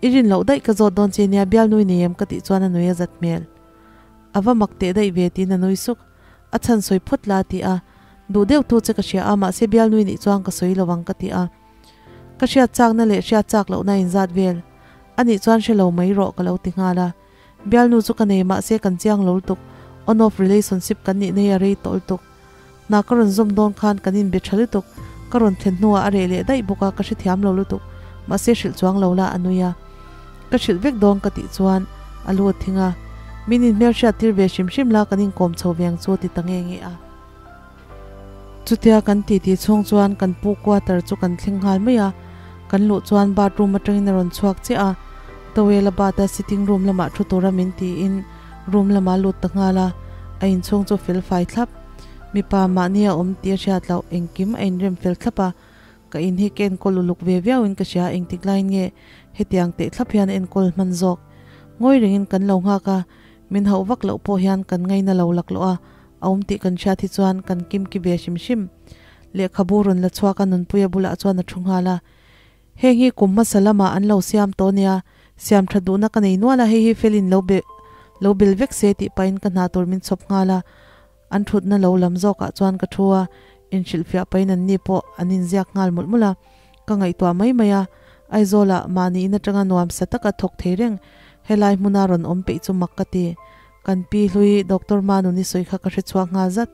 I rin loh daih ka zawt dawn che nia bialnui nei em ka tih chuan a nui a zat hmel. A va mak teh daih ve tiin a nui suk. A chhan sawi phawt la a ti a. Duh deuh tu che ka hria a, mahse bialnui nih chuan ka sawi lo ang ka ti a. Ka hriat chakna leh hriat chak lohna inzat vel. A nih chuan hre lo mai rawh ka lo ti nghal a. Bialnu chu ka nei mahse kan chiang lo lutuk, on off relationship kan nih nei a rei tawh lutuk. Hna ka rawn zawm dawn khan kan inbe tha lutuk, ka rawn thlen hnuah a reh leh daih bawk a, ka hrethiam lo lutuk. Mahse hrilh chuang lo la a nui a. Ka hrilh vek dawn ka tih chuan a lu a thing a. Min inhmelhriat tir ve hrim hrim la kan inkawm chho ve ang chu a ti ta nge nge a. Chutia kan titi chhung chuan kan pu quarter chu kan thleng nghal mai a, kan luh chuan bathroom atangin a rawn chhuak chiah a, towel a bat a sitting room lamah thu tura min tiin room lamah a lut ta nghal a, a inchhung chu fel fai thlap. Mipa mahni a awm tih a hriat loh, engkim a inrem fel thlap a, ka in hi ka enkawl uluk ve viauin ka hria, engtik laiin nge hetiang teh thlap hian a enkawl hman zawk. Ngawi rengin kan lo nghak a, min hauh vak loh pawh hian kan ngaina lo laklawh a, A awm tih kan hriat hi chuan kan kimki ve hrim hrim. Lehkhabu rawn la chhuak a Nunpuia bulah chuan a thu nghal a. Heng hi kum hmasa lamah an lo siam tawh nia, siam tha duhna ka nei nual a, hei hi felin lo be lo bel vek se tih pahin ka hna tur min chhawp nghal a. An thutna lo lam zawkah chuan ka thu a, inhrilhfiah pahin anni pawh an inziak nghal mawlh mawlh a. Ka ngaihtuah mai mai a, Aizawlah mahni in atanga nuamsa taka thawk thei reng helai hmuna rawn awm peih chu mak ka ti. Kan pi hlui Doctor Manuni sawi kha ka hre chhuak nghal zat.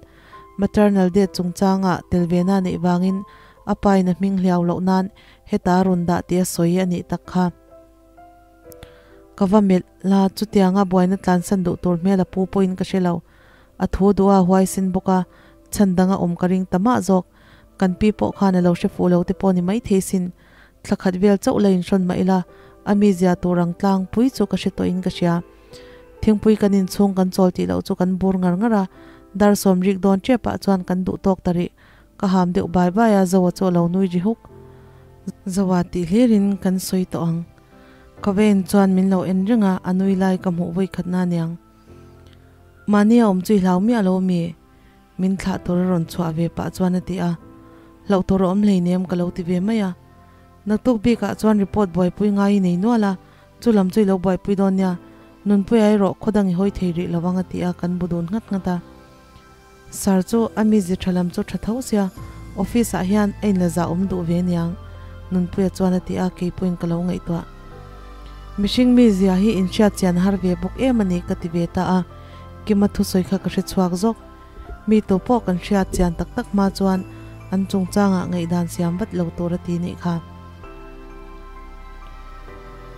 Maternal death chungchanga tel ve na neih vangin a pa in a hming hliau loh nan heta rawn dah tih a sawi a nih tak kha. Ka va melh la, chutianga buaina tlansan duh tur hmel a pu pawhin ka hre lo. A thu duh a huaisin bawk a, chhan dang a awm ka ring ta mah zawk. Kan pi pawh khan a lo hre fuh lo te pawh ni maithei sin. Thla khat vel chauh la inhrawn mah ila, a mizia tur ang tlangpui chu ka hre tawhin ka hria. Thingpui kan inchhung kan chawl tih loh chu kan bur ngar ngar a, dar sawm rik dawn tep ah chuan kan duh tawk ta rih. Ka ham deuh bai bai a, Zoa chu a lo nui ri huk. Zoa tih hlirin kan sawi tawh ang. Ka vein chuan min lo en reng a, a nui lai ka hmuh vawi khat na niang. Mahni a awm chu i hlau miah lo ami? Min thlah tur a rawn chhuah ve pah chuan a ti a, Hlauh tur a awm hleinem ka lo ti ve mai a. Naktuk bikah chuan report buaipui ngai i nei nual a, chu lam chu i lo buaipui dawn nia, Nunpuia erawh khaw dang i hawi thei rih lovang a ti a, kan bu dun nghat nghat a. Sir chu a mizi tha lam chu tha tho sia, office ah hian a inla zah awm duh ve niang Nunpuia chuan a ti a, keipawhin ka lo ngaihtuah. Mihring mizia hi inhriat chian har ve bawk em a ni ka ti ve ta a, Kima thusawi kha ka hre chhuak zawk. Mi tu pawh kan hriat chian tak tak hma chuan an chungchangah ngaihdan siam vat lo tur a ti nih kha.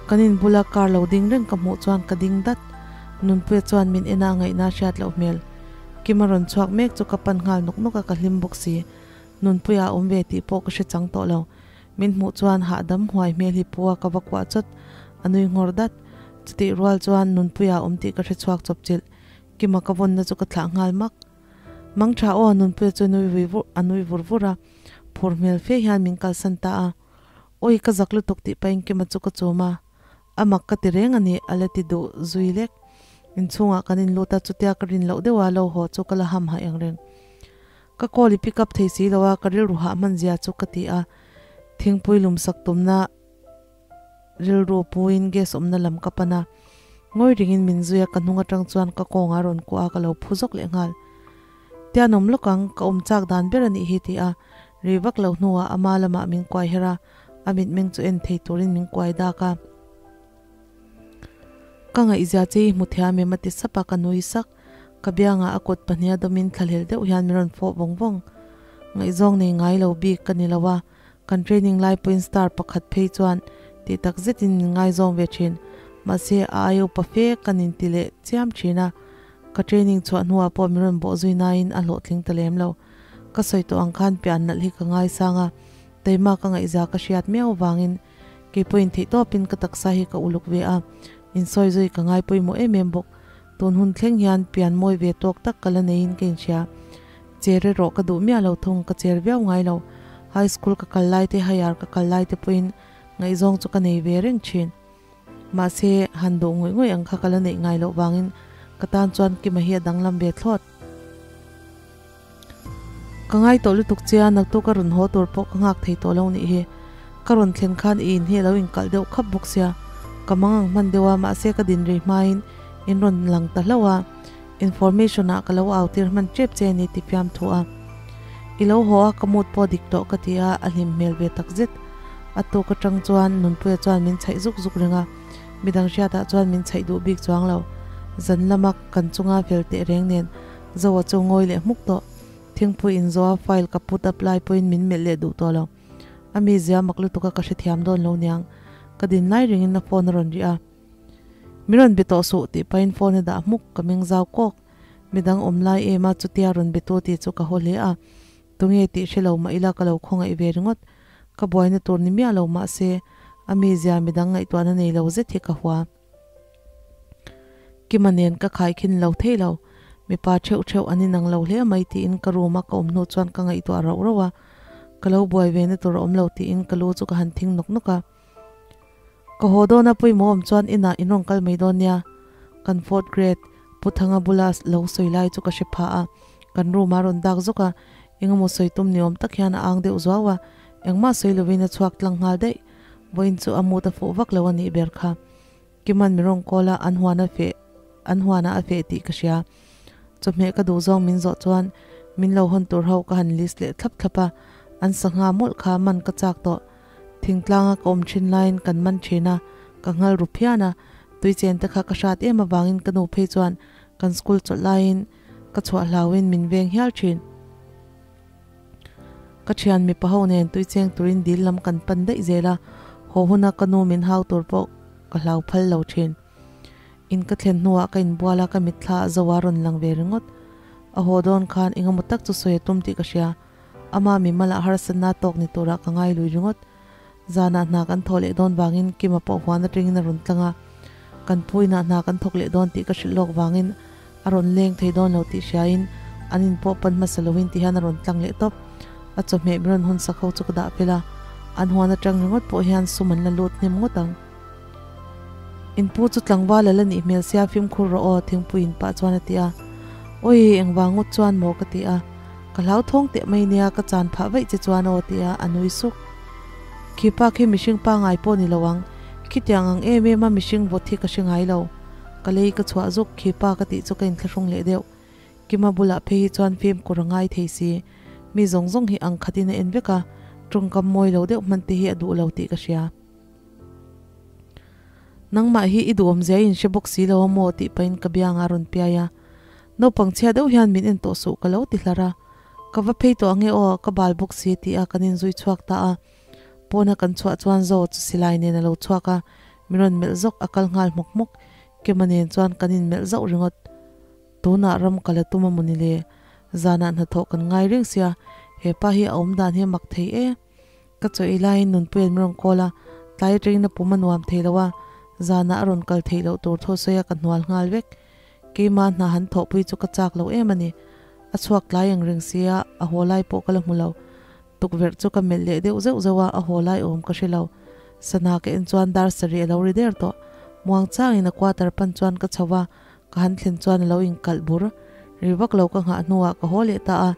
Kan in bula car lo ding reng ka hmuh chuan ka ding dat. Nunpuia chuan min en a ngaihna hriat loh hmel. Kima rawn chhuak mek chu ka pan nghal nawk nawk a ka hlim bawk si. Nunpuia a awm ve tih pawh ka hre chang tawh lo. Min hmuh chuan hahdam huai hmel hi pu a ka va kuah chawt. A nui nghawr dat. Chutih rual chuan Nunpuia a awm tih ka hre chhuak chawp chilh. Kima ka vawnna chu ka thlah nghal mak. Mang tha aw, Nunpuia chu nui vui vur a nui vur vur a, phur hmel fe hian min kalsan ta a. Awi ka zak lutuk tih pahin Kima chu ka chum a, a mak ka ti reng a ni, a la ti duh zui lek. Inchhungah kan inlut a, chutia ka rin loh deuha lo haw chu ka la ham ha eng reng. Ka call i pick up thei si lo a, ka rilru hah hman zia chu ka ti a, thingpui lum sak tumna Rilru puiin gas awmna lam ka pan a, ngawi ringin min zui a, ka hnung atang chuan ka kawngah rawn kuah a, ka lo phu zawk leh nghal. Tian awm lawk ang, ka awm chak dan ber a nih hi ti a, ri vak lo hnuah ama lamah min kuai her a, a mitmeng chu en thei turin min kuai dak a. Ka ngaihzia che i hmu thiam em a ti sap a, ka nui sak. Ka biangah a kut pahniha dawmin thlahlel deuh hian min rawn fawh vawng vawng. Ngaihzawng nei ngai lo bik ka ni lo a, Kan training lai pawhin star pakhat phei chuan tih tak zetin min ngaizawng ve thin. Mahse, a aia upa fe kan inti leh chiam thin a. Ka training chhuah hnuah pawh min rawn bawh zui nain a hlawhtling ta lem lo. Ka sawi tawh ang khan pian nalh hi ka ngaisang a, taima ka ngaihza ka hriat miau avangin kei pawhin theihtawpin ka taksa hi ka uluk ve a, insawi zui ka ngai pawimawh em em bawk. Tun hun thleng hian pian mawi ve tawk tak ka la neiin ka inhria. Cher erawh ka duh miah lo thung, ka cher viau ngai lo. High school ka kal lai te, higher ka kal lai te pawhin ngaihzawng chu ka nei ve reng thin. Mahse, han duh ngawih ngawih ang kha ka la neih ngai loh vangin ka tan chuan Kima hi a danglam ve thlawt. Ka ngai tawh lutuk che a, naktuk a rawn haw tur pawh ka nghak thei tawh lo nih hi. Ka rawn thlen khan i in hi a lo inkalh deuh khap bawk sia. Ka mang ang hman deuh a, mahse ka din rei hmain in rawn lang ta hlauh a. Information ah ka lo au tir hman tep che a ni ti fiam thu a. I lo haw a, ka mood pawh dik tawh ka ti a, a hlim hmel ve tak zet. A tuk atang chuan Nunpuia chuan min chhaih zuk zuk reng a, midang hriatah chuan min chhaih duh bik chuang lo. Zan lama kan chunga fel teh reng nen Zoa chu ngawi leh hmuk tawh. Thingpui in Zoa file ka put up lai pawhin min melh leh duh tawh lo. A mizia mak lutuk a ka hrethiam dawn lo niang. Ka din lai ringin a phone a rawn ri a. Mi rawn be tawh suh tih pahin phone a dah hmuk, ka meng zau kawk. Midang awm lai em a chutia rawn be tu tih chu ka haw hle a. Tunge tih hre lo mah ila ka lo khawngaih ve ringawt. Ka buaina tur ni miah lo mah se, a mizia midang ngaihtuahna nei lo zet hi ka hua. Kima nen ka khaikhin lo thei lo. Mipa theuh theuh an inang lo hle mai tiin ka room a ka awm hnu chuan ka ngaihtuah rauh rauh a. Ka lo buai ve na tur a awm lo tiin ka lu chu ka han thing nawk nawk a. Ka haw dawn a pawimawh awm chuan inah in rawn kal mai dawn nia. Kan fourth grade Pu Thanga bula lo sawi lai chu ka hre pha a, kan room a rawn dak zawk a, engemaw sawi tum ni awm tak hian a ang deuh zuau a, engmah sawi lovin a chhuak tlang nghal daih. Vawiin chu a mut a fuh vak lo a nih ber kha. Kiman mi rawn call a, an huan a feh an huanah a feh tih ka hria. Chawhmeh ka duh zawng min zawh chuan min lo hawn tur ho ka han list leh thlap thlap a, an sangha mawlh kha man ka chak tawh. Thingtlanga ka awm thin laiin kan man thin a, ka nghal ru phian a, tui chen te kha ka hrat em avangin ka nu phei chuan kan school chawlh laiin ka chhuah hlauin min veng hial thin. Ka thian mipa ho nen tui cheng turin dil lam kan pan daih zel a, haw huna ka nu min hau tur pawh ka hlau phal lo thin. In ka thlen hnuah ka inbual a, ka mitthla a zo a rawn lang ve ringawt. A haw dawn khan engemaw tak chu sawi a tum tih ka hria. Ama mimal ah harsatna tawk ni turah ka ngai lui ringawt. Zanah hna kan thawh leh dawn vangin Kima pawh huan atangin a rawn tlang a. Kan puinah hna kan thawk leh dawn tih ka hrilh lawk vangin a rawn leng thei dawn lo tih hriain an in pawh pan hmasa loin ti hian a rawn tlang leh tawp. A chawhmeh mi rawn hawn sak ho chu ka dah fel a. An huan atang ringawt pawh hian sum an la lut hnem ngawt ang. In pu chu tlangval a la nih hmel sia fimkhur rawh aw thingpui in pah chuan a ti a. Awi engvang ngawt chuan maw ka ti a. Ka hlauthawng teh mai nia ka chan phah vaih che chuan aw ti a a nui suk. Khi pa khi mihring pangai pawh ni lo ang. Khitiang ang em em a mihring vawt hi ka hre ngai lo. Ka lei ka chhuah zuk khi pa ka tih chu ka inthlahrung leh deuh. Kima bulah phei hi chuan fimkhur a ngai thei si. Mi zawng zawng hi ang khatin a en vek a, tawngkam mawi lo deuh hman te hi a duh lo tih ka hria. Nangmah hi i duhawmzia i inhre bawk si lo a maw tih pahin ka biangah a rawn piai a. Naupang chhia deuh hian min en tawh suh ka lo ti hlar a. Ka va phei tawh ange aw, ka bal bawk si tih a kan inzui chhuak ta a. Pawna kan chhuah chuan Zo chu silai nen a lo chhuak a, min rawn melh zawk a kal nghal hmawk hmawk. Kema nen chuan kan inmelh zauh ringawt. Tunah ram ka la tum a mawni le? Zanah hnathawh kan ngai reng sia, hepa hi a awm dan hi a mak thei e. Ka chaw ei laiin Nunpuia'n min rawn call a, tlai atangin a pum a nuam thei lo a, zanah a rawn kal theih loh tur thaw sawi a ka hnual nghal vek. Keima hna han thawhpui chu ka chak lo em a ni. A chhuak tlai ang reng sia, a haw lai pawh ka la hmu lo. Tukverh chu ka melh leh deuh zeuh zeuh a, a haw lai awm ka hre lo. Sana ka en chuan dar sarih a lo ri der tawh. Muang changin a quarter pan chuan ka chho va, ka han thlen chuan a lo inkalh bur. Ri vak lo ka nghah hnuah ka haw leh ta a,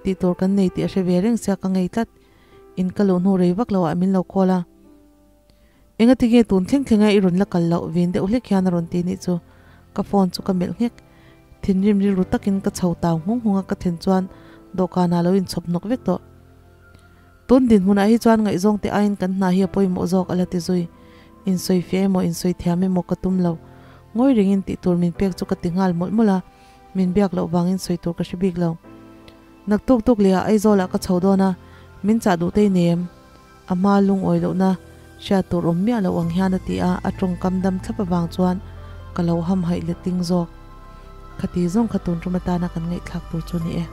tih tur kan nei tih a hre ve reng sia ka ngei tlat. In ka luh hnu rei vak loah min lo call a. Engati nge tun thleng thlenga i rawn la kal loh vin deuh hlek hian a rawn ti nih chu. Ka phone chu ka melh nghek. Thinrim rilru takin ka chho tau nghung nghung a ka thlen chuan dawhkanah lo inchhawp hnawk vek tawh. Tun dinhmunah hi chuan ngaihzawng te aiin kan hna hi a pawimawh zawk a la ti zui. Insawi fiah emaw insawi thiam emaw ka tum lo. Ngawi rengin tih tur min pek chu ka ti nghal mawlh mawlh a, min biak loh vangin sawi tur ka hre bik lo. Naktuk tuk leh ah Aizawlah ka chho dawn a, min chah duh tei nem. A hma lungawi lohna hriat tur awm miah loh ang hian a ti a, a tawngkam dam thlap avang chuan ka lo hamhaih letling zawk. Khati zawng kha tun tum atana kan ngaihthlak tur chu ni e.